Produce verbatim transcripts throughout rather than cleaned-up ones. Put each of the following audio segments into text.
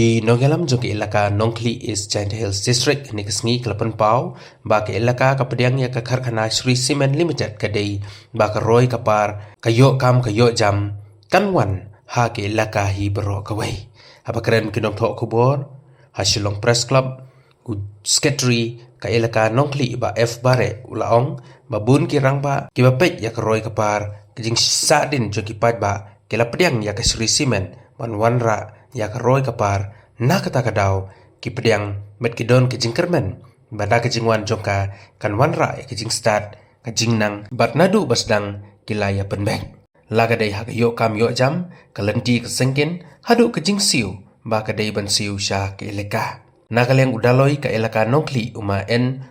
Ki nongïalam jong ka elaka Nongkhlieh, East Jaintia Hills District, hynne ka sngi ka la pynpaw ba ka elaka ka pdiang ïa ka karkhana Shree Cement Limited ka dei ba ka roi ka par, ka ïoh kam ka ïoh jam kan wan ha ka elaka hi baroh kawei. Haba kren ki nongthoh khubor ha Shillong Press Club, u Secretary ka elaka Nongkhlieh, Bah F Bareh, u la ong ba bun ki rangbah kiba peit ïa ka roi ka par, ka jingsahdien jong ki paidbah, ki la pdiang ïa ka Shree Cement ban wanrah ïa ka roi ka par. Na kata ka daw ki pdiang bad ki don ka jingkyrmen ba da ka jingwan jong ka kan wanrah ïa ka jingstad, ka jingnang, bad naduh ba sdang ki la ïa pynbeit. La ka dei ha ka ïoh kam ïoh jam, ka lynti ka syngkien, haduh ka jingsiew ba ka dei ban siew sha ka elaka. Na ka liang u Daloi ka elaka Nongkhlieh, u Ma N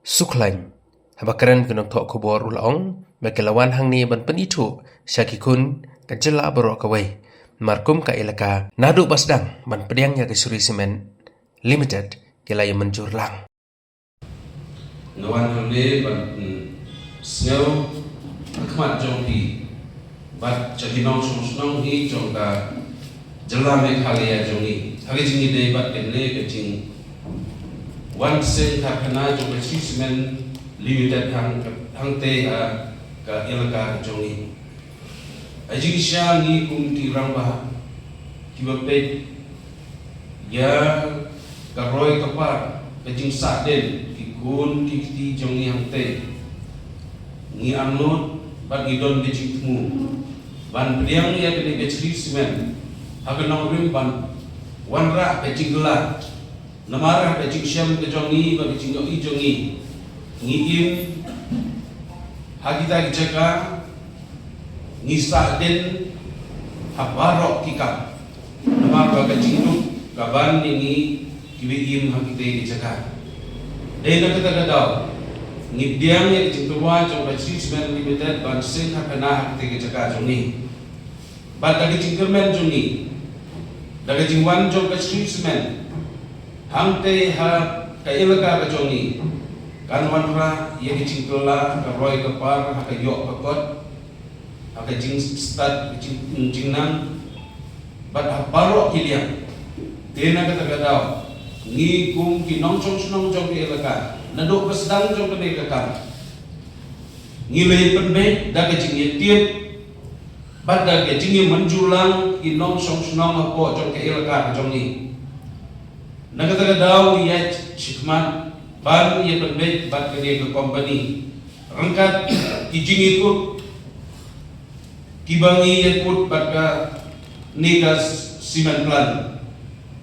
Sukhlain, haba kren ki nongthoh khubor u la ong ba ki la wan hangne ban pynithuh sha ki khun ka jylla baroh kawei, namar kum ka elaka, naduh ba sdang ban pdiang ïa ka Shree Cement Limited ki la ïa mynjur lang. Nga wan hangne ban, mm, sngew ha khmat jong phi bad sha ki nongshong shnong hi jong ka jylla Meghalaya jong ngi ha ka jingïadei bad kane ka jingwan seng karkhana jong ka Shree Cement Limited hang, hangtei ha ka elaka ka jong ngi. Ha jingshisha ngi kum ki rangbah kiba peit ïa ka roi ka par, ka jingsahdien ki khun ki kti jong ngi hangtei, ngi angnud bad ngi don ka jingthmu ban pdiang ïa kane ka Shree Cement ha ka nongrim ban wanrah ka jingkylla. Namar ha ka jingshem ka jong ngi bad ka jingïohi jong ngi, ngi im ha kita ki jaka, ngi sahdien ha baroh ki kam. Namar ba ka jingduk ka ban ïa ngi kiba im ha kita ki jaka. Dei na kata ka daw ngi pdiang ïa ka jingtyrwa jong ka Shree Cement Limited ban seng karkhana ha kita ki jaka jong ngi. Bad da ka jingkyrmen jong ngi, da ka jingwan jong ka Shree Cement hangtei ha ka elaka ka jong ngi, kan wanrah ïa ka jingkylla ka roi ka par ha ka ïoh ka kot, ha ka jingstad, ka jing, jingnang, bad ha baroh ki liang. Te na kata ka daw ngi kum ki nongshong shnong jong ka elaka, naduh ba sdang jong kane ka kam, ngi la ïa pynbeit da ka jingïatied bad da ka jingïamynjur lang ki nongshong shnong hapoh jong ka elaka ka jong ngi. Na kata ka daw ngi ïaid shakhmat ban ïa pynbeit bad kane ka company ryngkat ki jingïakut kiba ngi ïakut bad kane ka cement plant,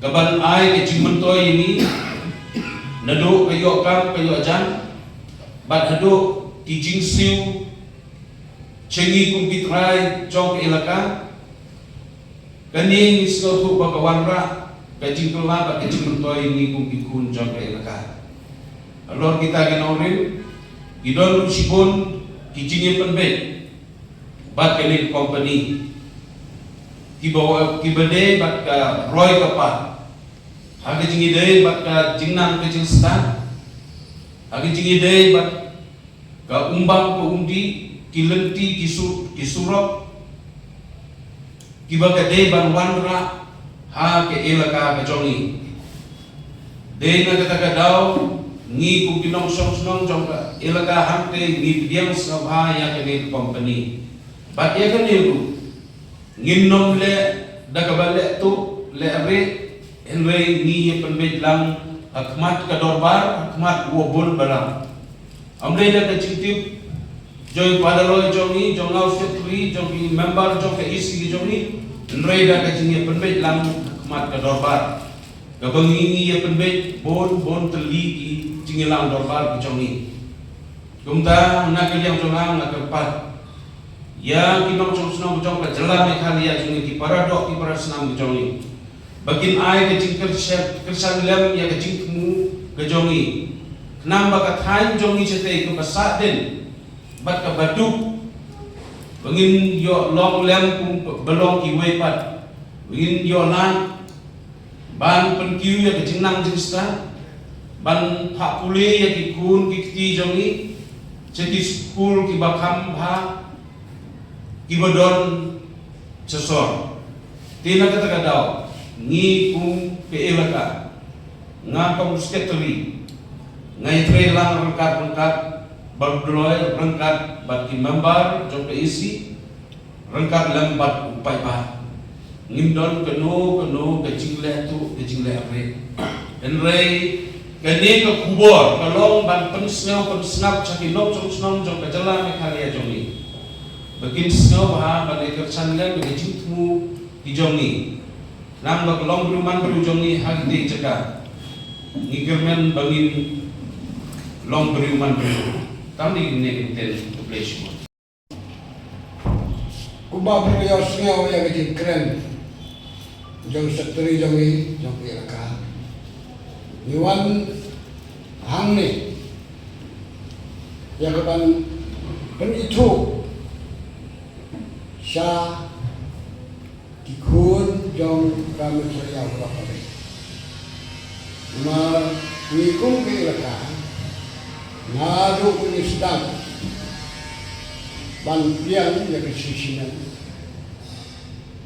ka ban ai ka jingmyntoi ïa ngi naduh ka ïoh kam ka ïoh jam bad haduh ki jingsiew sha ngi kum ki trai jong ka elaka. Kane ngi sngewthuh ba ka wanrah ka jingkylla bad ka jingmyntoi ïa ngi kum ki khun jong ka elaka. Halor kita ki nongrim, ki don ruh shibun ki jingïapynbeit bad kane ka company kiba, kiba dei bad ka roi ka par ha ka jingïadei bad ka jingnang ka jingstad, ha ka jingïadei bad ka umbam ka umdih, ki lynti, ki su, ki surok kiba ka dei ban wanrah ha ka elaka ka jong ngi. Dei na kata ka daw ngi kum ki nongshong shnong jong ka elaka hangtei ngi pdiang sngewbha ïa kane ka company. Bad ïa kane ruh ngin nym leh da kaba leh tuh leh rieh, hynrei ngi ïa pynbeit lang ha khmat ka dorbar, ha khmat u bun balang. Ym dei da ka jingtip jong i pa Daloi jong ngi, jong nga u secretary, jong i member jong ka E C jong ngi, hynrei da ka jingïapynbeit lang ha khmat ka dorbar, kaba ngi, ngi ïa pynbeit bun bun tylli ki jingïalang dorbar ki jong ngi. Kumta na ka liang jong nga, nga kyrpad ïa ki nongshong shnong jong ka jylla Meghalaya jong ngi, ki para doh ki para snam ki jong ngi, ba kin ai ka jingkyrshan, kyrshan lem ïa ka jingthmu ka jong ngi, khnang ba ka thaiñ jong ngi shatei kaba sahdien bad kaba duk, ba ngin ïoh long lem kum ba long kiwei pat, ba ngin ïoh lad ban pynkiew ïa ka jingnang jingstad, ban phah pule ïa ki khun ki kti jong ngi sha ki skul kiba kham bha kiba don sha sor. Te na kata ka daw Ngi kum ka elaka, nga kum ka secretary, nga ïatrei lang ryngkat ryngkat bad u Doloi, ryngkat bad ki member jong ka A C, ryngkat lem bad u paidbah. Ngim don kano kano ka jingleh tuh, ka jingleh rit. Hynrei kane ka khubor ka long ban pynsngew pynsngap sha ki nongshong shnong jong ka jylla Meghalaya jong ngi, ba kin sngew bha ban ïa kyrshan lem ïa ka jingthmu ki jong ngi. Namar ba ka long briew man briew jong ngi ha kine ki jaka, ngi kyrmen ba ngin long briew man briew. Tang kine ki ktien, khublei shibun. Kumba phi la ïohsngew ïa ka jingkren jong secretary jong ngi jong ka elaka, ngi wan hangne ïa ka ban pynithuh sha ki khun jong ka Meghalaya baroh kawei. Namar ngi kum ka elaka, naduh ba ngi sdang ban pdiang ïa ka shisien,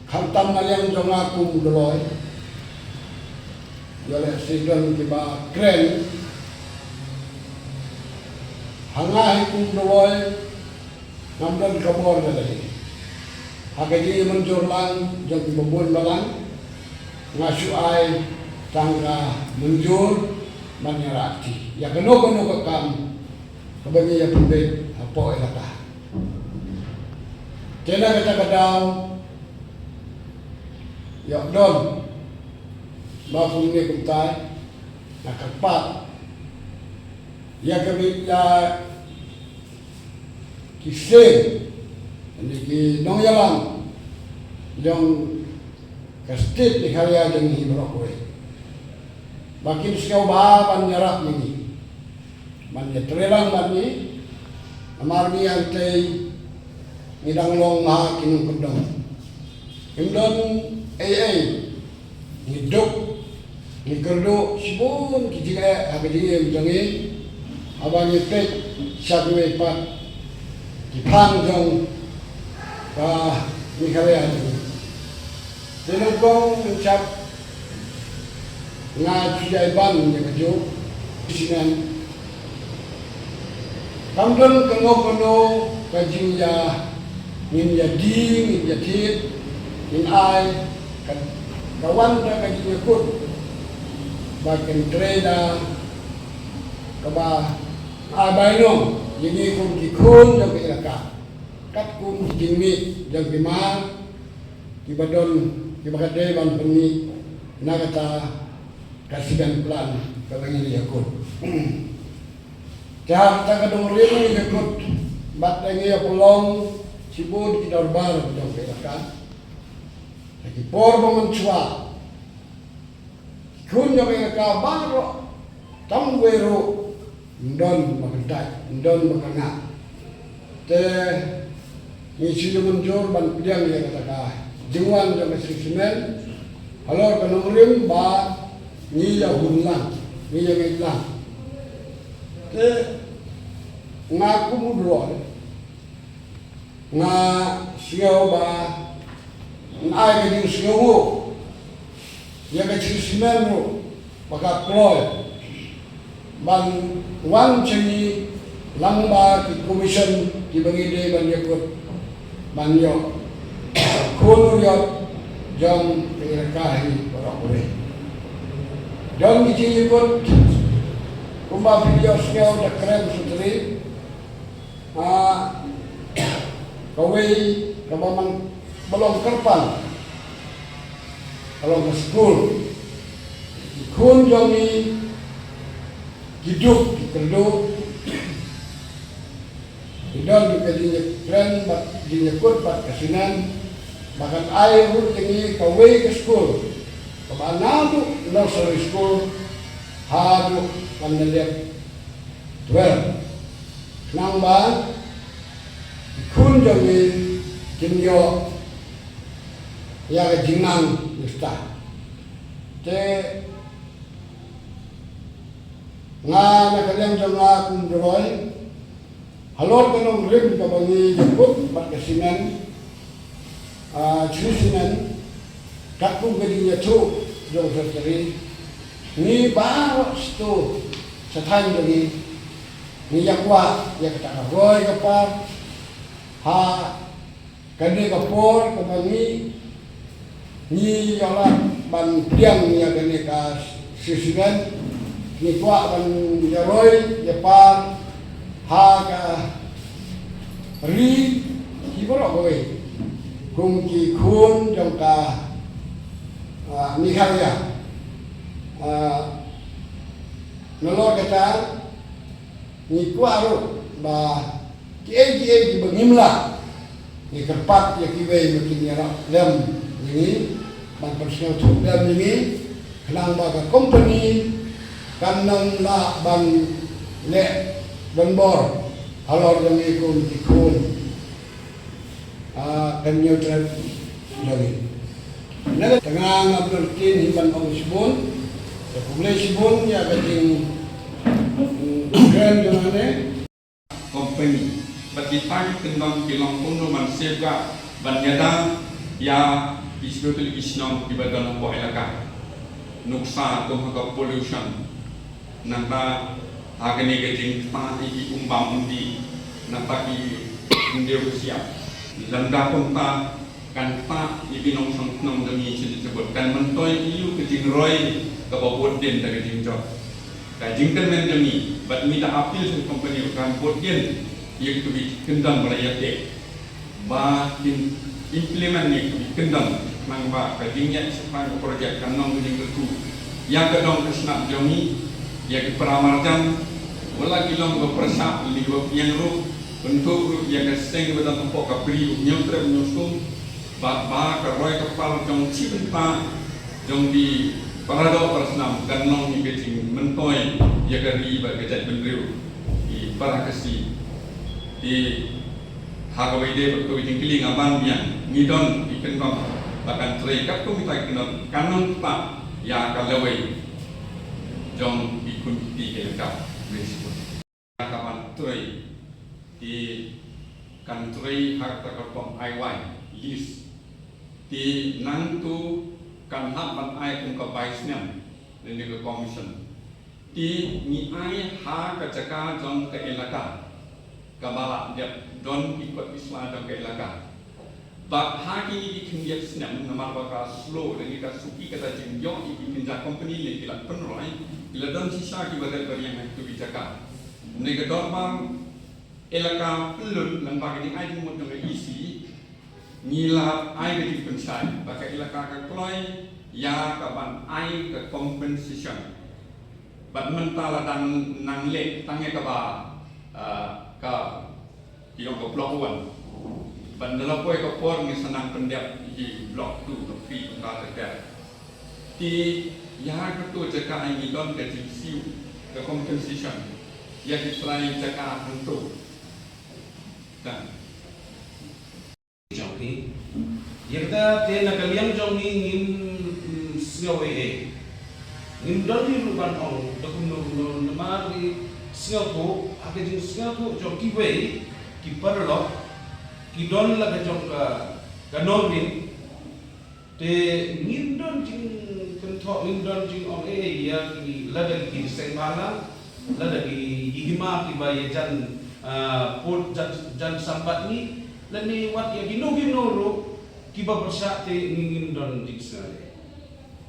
khamtam na liang jong nga kum u Doloi, ïa lehse don kiba kren ha nga hi kum u Doloi, ngam don ka bor da lei. Ha ka jingmynjur lang jong kiba bun balang, nga shu ai tang ka mynjur ban ïarap ïa kano kano ka kam kaba ngi ïa pynbeit hapoh elaka. Te na kata ka daw, ïa don ba kumne kumtai, na ka pat ïa ka bit ïa ki seng, ne ki nongïalam jong ka state Meghalaya jong ngi baroh kawei, ba kin sngew bha ban ïarap ïa ngi, ban ïatrei lang bad ngi. Namar ngi hangtei ngi dang long ha ki nongkyndong, ngim don ei ei. Ngi duk, ngi kyrduh shibun ki jingeh ha ka jingim jong ngi, haba ngi peit sha kiwei pat ki phang jong ka Meghalaya jong ngi. Te nyngkong mynshwa nga shu ïai ban ïa kajuh shisien. Kam don kano kano ka jingïa, ngin ïa die, ngin ïa thied, ngin ai ka, ka wan da ka jingïakut ba kin trei da kaba ai bainong ïa ngi kum ki khun jong ka elaka, katkum ki jingmih jong ki mar kiba don, kiba ka dei ban pynmih na kata ka cement plant kaba ngi la ïakut. Te ha kata ka dong rim ngi ïakut bad ngi ïa pynlong shibun ki dorbar jong ka elaka. Ha ki por ba mynshuwa, ki khun jong ka elaka baroh, tang wei ruh, ym don ba kyntait, ym don ba kyngat. Te ngi shu ïa mynjur ban pdiang ïa kata ka jingwan jong ka shisien halor ka nongrim ba ngi ïa hun lang, ngi ïa ngeit lang. Te nga kum u Doloi, nga sngew ba ngan ai ka jingsngewnguh ïa ka shisien ruh ba ka kloi ban wan sha ngi lang bad ki commission kiba ngi dei ban ïakut ban ïoh khun u ïoh jong ka elaka hi baroh kawei. Don ki jingïakut kumba phi ïohsngew da kren sutri. Ah, kawei kaba man ba long kyrpang ka long ka skul. Ki khun jong ngi ki duk ki kyrduh, ki don ka jingïakren bad jingïakut bad ka shisien ba kan ai ruh ïa ngi kawei ka skul kaba naduh nursery school haduh ban da leit twelve. Khnang ba ki khun jong ngi kin ïoh ïa ka jingnang mynta. Te nga na ka liang jong nga kum u Doloi, halor ka nongrim kaba ngi ïakut bad ka shisien, ah, shisien, katkum ka jingïathuh Secretary, ngi baroh shatu sha thaiñ jong ngi, ngi ïa kwah ïa kata ka roi ka par ha kane ka por kaba ngi, ngi ïoh lah ban pdiang ïa kane ka shisien, ngi kwah ban ïa roi ïa par ha ka ri ki baroh kawei kum ki khun jong ka, ah, Meghalaya. Ah, nalor kata ngi kwah ruh ba kiei kiei kiba ngim lah ngi kyrpad ïa kiwei ba kin ïarap lem ïa ngi, ban pynsngewthuh lem ïa ngi, khnang ba ka company kan nang lah ban leh donbor halor jong ngi kum ki khun, ah, ka Hynñiewtrep jong ngi. Na ka tnga ngam don ktien hi ban ong shibun, te khublei shibun ïa ka jing, mm, kren jong nga ne. Company. Bad kita ki kyndon ki long kumno ban safeguard ban ïada ïa ki shnong ki shnong kiba don hapoh elaka. Nuksa kum ha ka pollution. Nangta ha kane ka jingktah ïa ki um bam um dih. Nangta ki um diew ka siap. Lymda kumta kan ktah ïa ki nongshong shnong jong ngi sha jingshibun, kan myntoi ïa u ka jingroi kaba bud dien da ka jingjot. Ka jingkyrmen jong ngi bad ngi da appeal sha ka company kan bud dien ïa kito ki kyndon ba la ïateh, ba kin implement ïa kito ki kyndon, khnang ba ka jingïaid shaphrang ka project kan long ka jingkyrkhu ïa ka dong ka shnat jong ngi, ïa ki para marjan, wat la ki long kiba pyrshah lane kiba pdiang ruh, kynthup ruh ïa ka seng ba don hapoh ka bri u Hynñiewtrep Hynñiewsum. Bad ba ka roi ka par jong shi bynta jong ki para doh para snam kan long ïa ka jingmyntoi ïa ka ri bad ka jaitbynriew ki para Khasi. Te ha kawei de bad kawei jingkylli nga ban biang, ngi don ki kyndon ba kan trei katkum kita ki kyndon, kan nang ktah ïa ka lawei jong ki khun ki kti ki elaka. Ka ban trei, te kan trei ha kata ka rukom ai wai, lease. Te nangtu kan hap ban ai kum ka bai snem lane ka commission. Te ngi ai ha ka jaka jong ka elaka kaba la dep don ki kot ki sla jong ka elaka. Bad ha kine ki khyndiat snem namar ba ka slow lane ka suki kata jingïoh ïa ki kynja company lane ki la pynroi, ki la don shisha kiba ret ba riang ha kito ki jaka. Mynne ka dorbar elaka pynlut lyngba ka jingai jingmut jong ka E C, ngi la ai ka jingpynshai ba ka elaka ka kloi ïa ka ban ai ka compensation. Bad mynta la dang nang leh tang ïa kaba, ah, ka ki ong ka block one. Bad da la poi ka por ngi sa nang pyndep ïa ki block two, block three kumta ter ter. Te ïa kato jaka ngi don ka jingsiew ka compensation ïa ki trai jaka hangto. Dang. Jong ngi. Ïa kata te na ka liang jong ngi ngim, mm, sngew ei ei. Ngim don hi ruh ban ong da kumno kumno namar ngi sngewthuh ha ka jingsngewthuh jong kiwei ki paralok ki don la ka jong ka, ka nongrim. Te ngim don jingkynthoh, ngim don jingong ei ei ïa ki, lada ki seng bhalang, lada ki, ki hima kiba ïajan, ah, pud jan, jan sambat ngi, lane wat ïa kino kino ruh kiba pyrshah te ngi ngim don jingsngewthuh.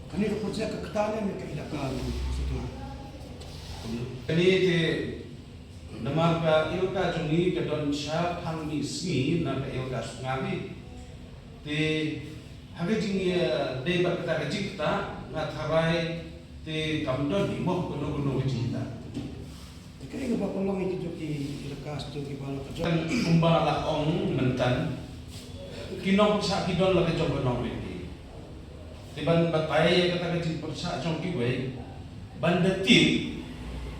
Kane ka project ka ktah ne ka elaka ruh satu. Kane te namar ka elaka jong ngi ka don sha phanmih sngi na ka elaka Sngewbha. Te ha ka jing, eh, dei bad kata ka jingktah nga tharai te kam don hi mo kano kano ka jingktah. Te kaei kaba pynlong ïa ki jong ki elaka sto kiba la ka jong. Kumba la ong mynta ki nongpyrshah ki don la ka jong ka nongrim. Te ban batai ïa kata ka jingpyrshah jong kiwei ban da tip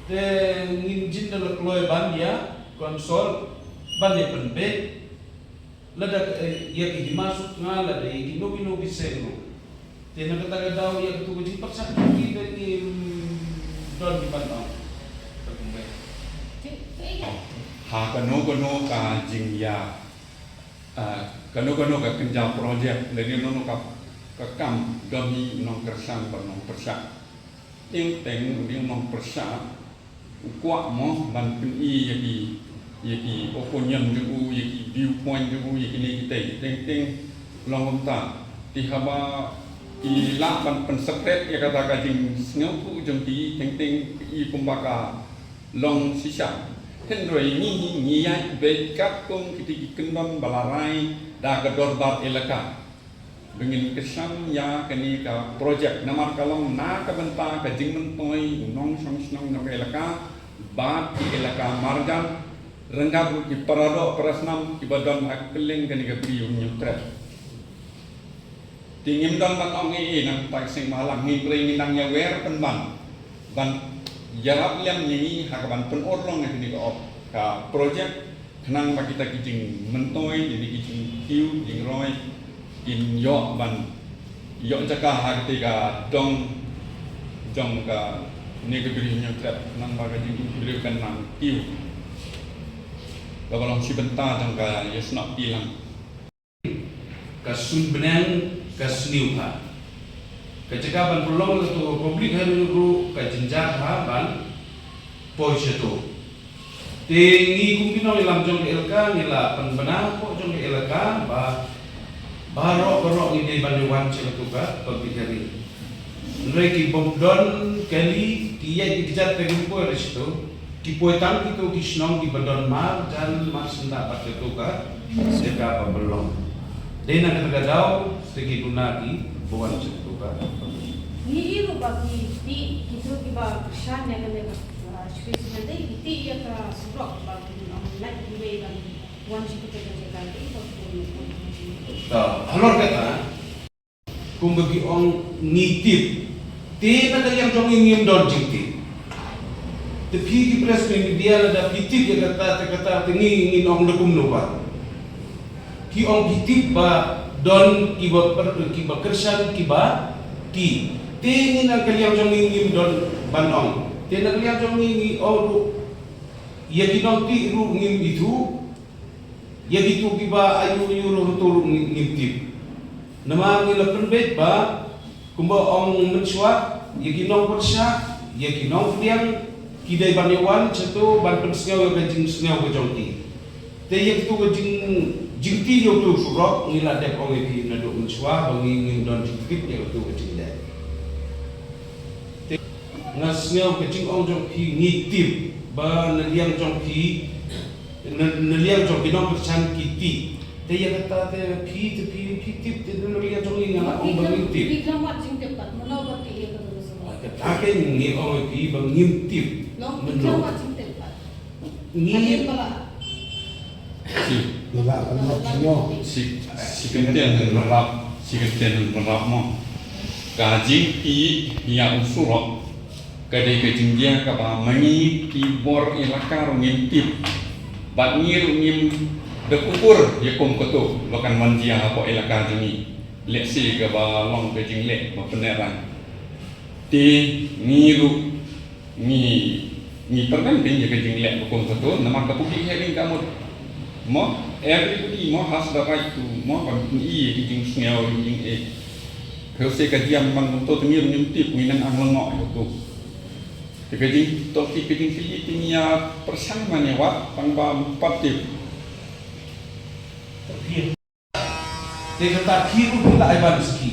te ngin jin da la kloi ban ïa consult ban ïa pynbeit. Lada, eh, ïa ki hima suk nga lada ïa kino kino ki seng ruh. Te na kata ka daw ïa katu ka jingpyrshah ki da ngim don ki ban ong. Ka kumbai. Ha kano kano ka jingïa, ah, kano kano ka kynja project lane kano kano ka Ka kam don hi u nongkyrshan bad nongpyrshah. Teng teng u dei u nongpyrshah u kwah mo ban pyni ïa ki, ïa ki opinion jong u, ïa ki viewpoint jong u, ïa kine kitei. Teng teng long kumta. Te haba i lah ban pynsakret ïa kata ka jingsngewthuh jong ki, teng teng i kumba ka long shisha. Hynrei ngi, ngi ïaid beit katkum kitei ki kyndon ba la rai da ka dorbar elaka ba ngin kyrshan ïa kane ka projek, namar ka long na ka bynta ka jingmyntoi u nongshong shnong jong ka elaka bad ki elaka marjan, ryngkat ruh ki paradoh parasnam kiba don ha kylleng kane ka Bri u Hynñiewtrep. Te ngim don ban ong ei ei na ka bynta ka seng bhalang, hynrei ngi nang ïawer pynban ban ïarap lem ïa ngi ha kaban pynurlong ïa kane ka op, ka projek, khnang ba kita ki jingmyntoi, ïa ki jingkiew jingroi kin ïoh ban ïoh jaka ha kata ka dong jong kane ka Bri u Hynñiewtrep, khnang ba ka jingim ki briew kan nang kiew kaba long shi bynta jong ka ïasnoh kti lang. Ka suiñ bneng ka sniew bha. Ka jaka ban pynlong ïa kato ka public hearing ruh ka jynjar bha ban poi shato. Te ngi kum ki nongïalam jong ka elaka ngi la pynbna hapoh jong ka elaka ba baroh baroh ngi dei ban ïawan sha kato ka public hearing. Hynrei ki bym don kali, ki ïaid ki kjat te ki poi re shato. Ki poi tang kito ki shnong kiba don marjan marsyndah bad kato ka jaka ba pynlong. Dei na kata ka daw te ki duna kiba wan sha kato ka. Ngi i ruh ba ki tih kito kiba kyrshan ïa kane ka, ah, Sri Sumendei, ki tih ïa ka surok ba kin ym lait kiwei ban wan sha kato ka jaka, te ki ba ki. Ta halor kata kumba ki ong ngi tip. Te na ka liang jong ngi ngim don jingtip. Te phi ki press media lada phi tip ïa kata te kata te ngi ngin ong da kumno pat. Ki ong phi tip ba don kiba per, kiba kyrshan kiba tih. Te ngi na ka liang jong ngi ngim don ban ong. Te na ka liang jong ngi ngi ong ruh ïa ki nongtih ruh ngim ithuh. Ïa kito kiba aiu aiu ruh to ruh ngi, ngim tip. Namar ngi la pynbeit ba kumba ong mynshuwa, ïa ki nongpyrshah, ïa ki nongpdiang, ki dei ban ïawan shato ban pynsngew ïa ka jingsngew ka jong ki. Te ïa kito ka jing, jingtih ïa uto u surok ngi la dep ong ïa phi naduh mynshuwa ba ngi ngim don jingtip ïa kito ka jingdei. Te nga sngew ka jingong jong phi ngi tip ba na liang jong phi Na, na liang jong ki nongkyrshan ki tip. Te ïa kata te phi, te phi, phi tip te na liang jong ngi nga la ong ba ngim tip. Phi khlem wad jingtip pat, mano ba tip ïa kata ka surok? Kata ke ngi ong ïa phi ba ngim tip. Long phi khlem wad jingtip pat. Ngi. Hadien ba la. Shi. Shi, shi kyntien hynrei rap, shi kyntien hynrei rap mo. Ka jingtih ïa u surok. Ka dei ka jingjia kaba ma ngi ki bor elaka ruh ngim tip. Bad ngi ruh ngim da kubur ïa kum kato ba kan wan jia hapoh elaka jong ngi. Lehse kaba long ka jingleh ba pyneh rang. Te ngi ruh ngi, ngi pyrkhat ïa ka jingleh ba kum kato namar ka public hearing ka mut. Mo, everybody mo has the right to mo ban pyni ïa ka jingsngew ïa ka jingeh. Phi ong se ka jia man to te ngi ruh ngim tip, ngi nang ang lyngngoh ïa kato. Te ka jingtohkit ka jingkylli te ngi ïa pyrshang ban ïa wad tang ba ym pat tip. Te kata phi ruh phi la ai ban siki.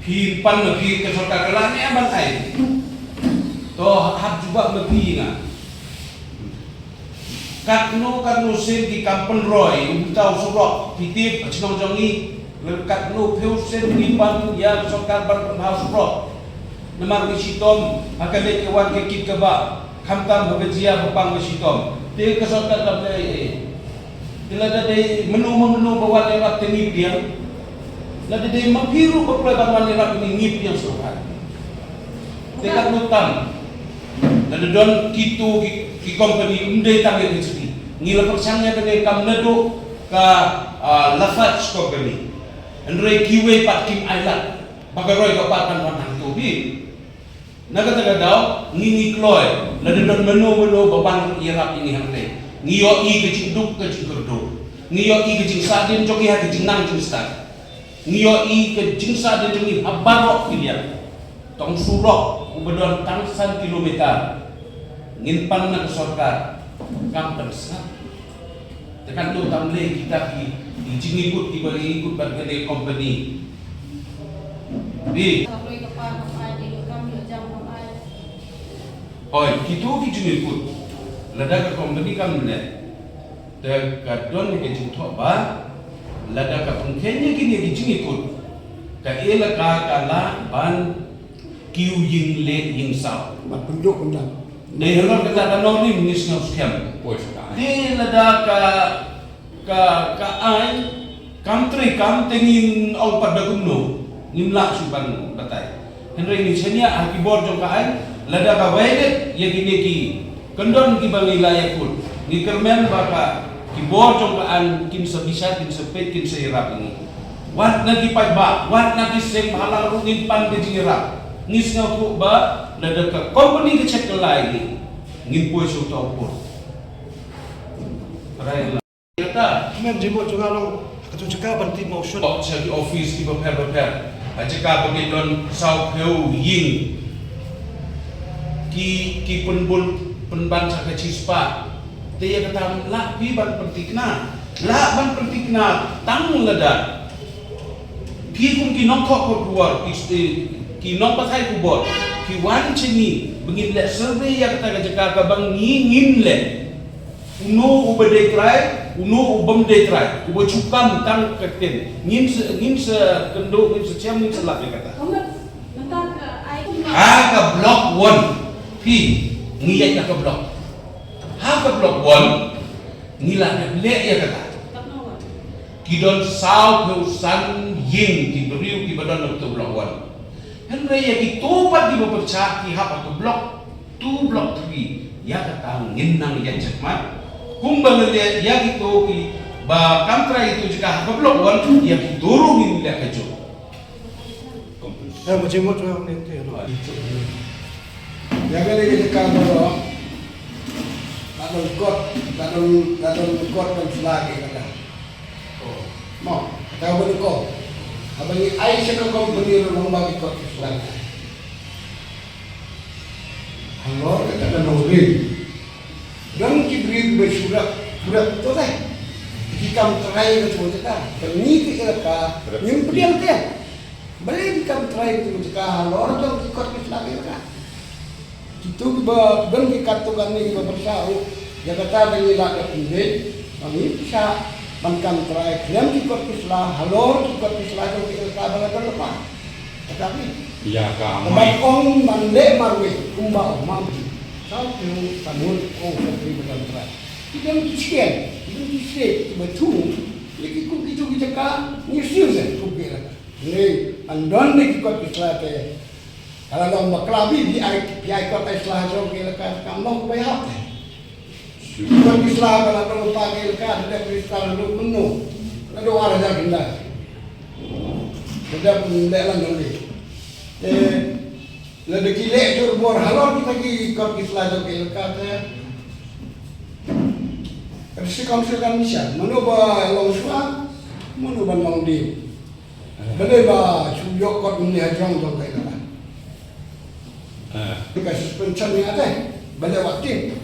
Phi pan ma phi ka sorkar ka la ne ban ai. To hap jubab ma phi nga. Katno katno sien ki kam pynroi u bynta u surok, phi tip ha shnong jong ngi. Lada katno phew sien ngi pan ïa ka sorkar ban pynbha u surok. Namar ngi shitom ha ka leit ka wan ka kit ka bah, khamtam ha ka jia ba pang ba shitom. Te ka sorkar ka pynlong ei ei. Te lada dei mano ma mano ba wan ïarap te ngi pdiang. Lada dei ma phi ruh ba pynlong ban wan ïarap ngi, ngi pdiang sngewbha. Te katno tam. Lada don kito ki, ki company ym dei tang ïa ka jong ngi. Ngi la pyrshang ïa kane kam naduh ka, ah, Lafarge company. Hynrei kiwei pat kim ailad ba ka roi ka par kan wan hangto hi. Na kata ka daw ngi, ngi kloi lada don mano mano ba wan ïarap ïa ngi hangne. Ngi ïohi ka jingduk ka jingkyrduh. Ngi ïohi ka jingsahdien jong ki ha ka jingnang jingstad. Ngi ïohi ka jingsahdien jong ngi ha baroh ki liang. Tang surok uba don tang san kilometer ngin pan na ka sorkar, kam pynsngap. Te katno tam lei kita ki, ki jingikut kiba ngi ikut bad kane ka company. Bi. Hooid, kito ki jingikut. Lada ka company kam leh, te ka don ka jingthoh ba lada ka pynkheiñ ïa kine ki jingikut, ka elaka ka lah ban kiew ïing leh ïing saw. Ban pynduh pyndan. Dei halor kata ka nongrim ngi sngew skhem. Poi sa ka ai. Te lada ka, ka, ka ai kam trei kam te ngin ong pat da kumno, ngim lah shuh ban batai. Hynrei ngi shaniah ha ki bor jong ka aiñ, lada ka violate ïa kine ki kyndon kiba ngi la ïakut, ngi kyrmen ba ka, ki bor jong ka aiñ kin sa bishar, kin sa peit, kin sa ïarap ïa ngi. Wat na ki paidbah, wat na ki seng bhalang ruh ngin pan ka jingïarap. Ngi sngewthuh ba lada ka company ka check kylla ïa ngi, ngin poi sha uta u pud. Trai la. Kata. Mem jingmut jong nga long ha katu jaka ban tip mawshun. Sha ki office kiba pher bapher. Ha jaka ba ki don saw phew ïing. Ki, ki pynbun pynban sa ka shispah. Te ïa kata lah phi ban pynthikna. Lah ban pynthikna tang lada phi kum ki nongthoh khubor, ki, ki nongpathai khubor, phi wan shane ba ngin leh survey ïa kata ka jaka kaba ngi ngin leh. Uno uba dei trai, uno u bym dei trai, uba shu kam tang ka ktien. Ngin sa, ngin sa kynduh, ngin sa shem, ngin sa lap ïa kata. Ha ka block one, phi, ngi ïaid ha ka block. Ha ka block one, ngi la dep leh ïa kata. Ki don saw phew san ïing ki briew kiba don ha ka block one. Hynrei ïa kito pat kiba pyrshah ki hap ha ka block two, block three, ïa kata ngin nang ïa check mat. Kumba ngi leh ïa kito kiba kam trai kito jaka ha ka block one, ïa kito ruh ngin leh kajuh. Eh, ma jingmut ruh ngin te, no. Ïa kane ka jaka ba la don kot, la don, la don kot ban sla ki kata. Mo, kata ba don kot. Haba ngi ai sha ka company ruh long ba ki kot ki sla. Halor kata ka nongrim. Don ki briew ba shu rep, shu rep to dei. Ki kam trai ka jaka. Ka ngi ki elaka, ngim pdiang te. Balei ki kam trai ka jaka halor jong ki kot ki sla ki elaka. Kito kiba don ki katto katne kiba pyrshah ruh, ïa kata ba ngi lah da pynbeit, ba ngi pyrshah ban kam trai khlem ki kot ki sla, halor ki kot ki sla jong ki elaka ba la don lypa. Kata phi. Ïa ka amai. Ban ong ban leh marwei, kumba ong ma phi. Saw phew san ngut ong sa phi ba kam trai. Ki don ki skem, ki don ki state, kiba thung, ïa ki kum kito ki jaka, ngi siew se, kum ki elaka. Hynrei, ban don ne ki kot ki sla te, ka la long bakla bha, phi ai, phi ai kot ai sla jong ki elaka, kam long kaba ïahap te. Kot ki sla ka la long lypa ki elaka, da dep register ruh mynno. Naduh ar hajar khyndai. Da dep leh lang jong ki. Te, lada ki leh jur bor halor kita ki kot ki sla jong ki elaka te. Ka District Council kan bishar, mano ba long shuwa, mano ban long dien. Balei ba shu ïoh kot mynne ha jrong jong ka elaka. Ah. Ka suspension ïa te, balei wat tip.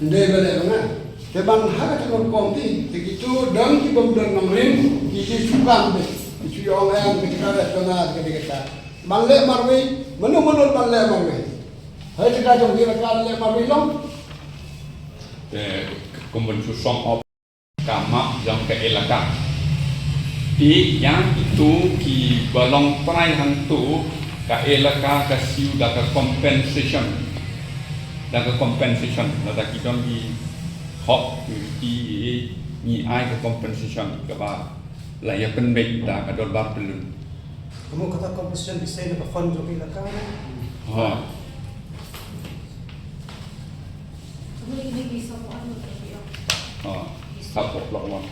Ym dei balei long ah. Te ban ha kata ka rukom te, te kito don ki bym don nongrim, ki ju shu kam te. Ki shu ïoh ong em, ka jaka ka jong nga, ka dei kata. Ban leh marwei, mano mano ban leh marwei. Ha jaka jong ki elaka leh marwei long. Te kum ban shu sum up. Ka map jong ka elaka. Te ïa kito kiba long trai hangto, ka elaka ka siew da ka compensation. Da ka compensation, lada ki don ki hok ki, ngi ai ka compensation kaba la ïa pynbeit da ka dorbar pyllun. Ka mut kata compensation ki sei na ka fund jong ka elaka. Ha. Ha. Support block one.